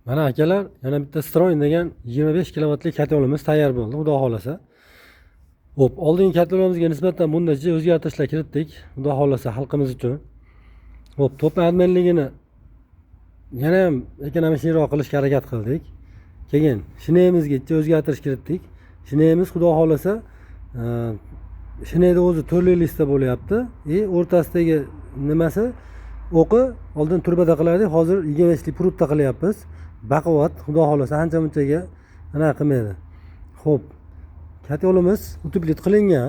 Mana akalar, yana bitta Stroyn degan 25 kilovatli kotelimiz tayyor bo'ldi, xudo xohlasa. Xo'p, oldingi kotelimizga nisbatan bunda o'zgartirishlar kiritdik, xudo xohlasa xalqimiz uchun. Xo'p, to'pni adminligini yana ham ekonomikroq qilishga harakat qildik. Keyin shineyimizga o'zgartirish kiritdik. Shineyimiz xudo xohlasa, shineyda o'zi turli lista bo'lyapti. O'rtasidagi nimasi o'qi oldin turbada qilardik, hozir 25 lik prutda qilyapmiz. Baquvvat, xudo xohlasa ancha munchaga anaqa qilmaydi. Xo'p, kotelimiz uteplit qilingan.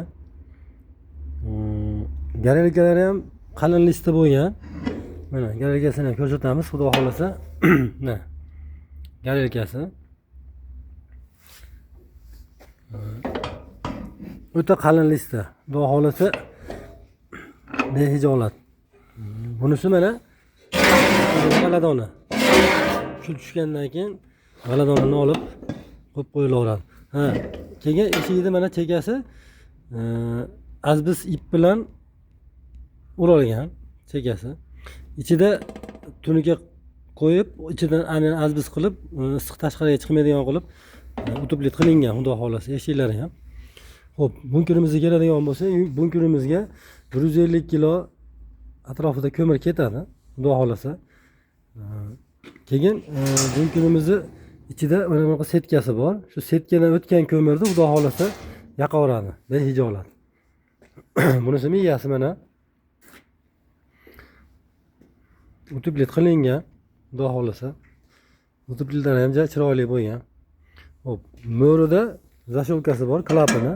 Gorelkalari ham qalin lista bo'lgan. Mana gorelkasini ham ko'rsatamiz, xudo xohlasa. Mana gorelkasi. O'ta qalin lista, xudo xohlasa behijolat. Bunisi mana g'aladoni. Kul tushgandan keyin g'aladonini olib qo'yib qo'yilaveradi. Ha, keyin eshigida mana chekasi azbis ip bilan o'ralgan chekasi. Ichida tunuka qo'yib, ichidan aynan azbis qilib, issiq tashqariga chiqmaydigan qilib uteplit qilingan, xudo xohlasa eshiklari ham. Xo'p, bunkerimizga keladigan bo'lsa, bunkerimizga 150 kilo atrofida ko'mir ketadi, xudo xohlasa. Keyin bunkerimizni ichida mana bunaqa setkasi bor. Shu setkadan o'tgan ko'mirni xudo xohlasa yoqaveradi, behijolat. Bunisi miyasi mana uteplit qilingan, xudo xohlasa. Uteplitlar ham juda chiroyli bo'lgan. Xo'p, mo'rida zashovkasi bor, klapani.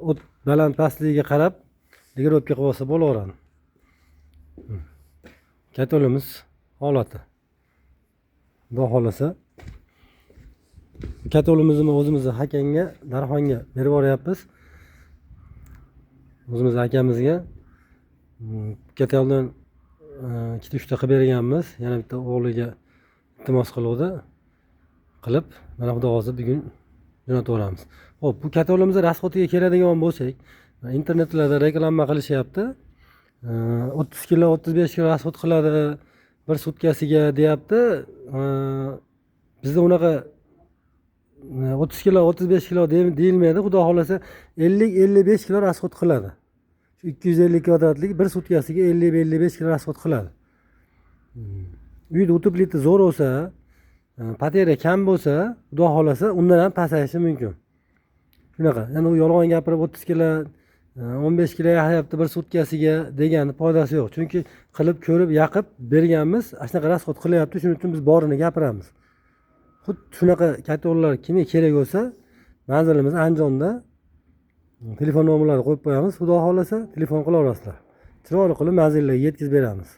O't baland pastligiga qarab ligirovka qilib olsa bo'laveradi. Kotelimiz holati. Xudo xohlasa kotelimizni o'zimizni hakanga, Darxonga berib yuboryapmiz. O'zimiz akamizga koteldan ikkita uchta qilib berganmiz. Yana bitta o'g'liga iltimos qiluvdi. Qilib, mana xudo xohlasa bugun jo'nataveramiz. Xo'p, bu kotelimizni rasxodiga keladigan bo'lsak, internetlarda reklama qilishyapti. 30 kilo, 35 kilo rasxod qiladi bir sutkasiga deyapti. Bizda unaqa 30 kilo, 35 kilo deyilmaydi. Xudo xohlasa 50-55 kilo rasxod qiladi. Shu 250 kvadratlik bir sutkasiga 50-55 kilo rasxod qiladi. Uyda utepliti zo'r bo'lsa, patera kam bo'lsa, xudo xohlasa undan ham pasayishi mumkin. Shunaqa. Endi u yolg'on gapirib 30 kilo, 15 kilo yaqyapti bir sutkasiga degani foydasi yo'q. Chunki qilib ko'rib yaqib berganmiz, ana shunaqa rasxod qilyapti, shuning uchun biz borini gapiramiz. Xuddi shunaqa kotellar kimga kerak bo'lsa, manzilimiz Andijonda. Telefon nomerlarini qo'yib qo'yamiz, xudo xohlasa telefon qilaverasizlar. Chiroyli qilib manzillarga yetkazib beramiz.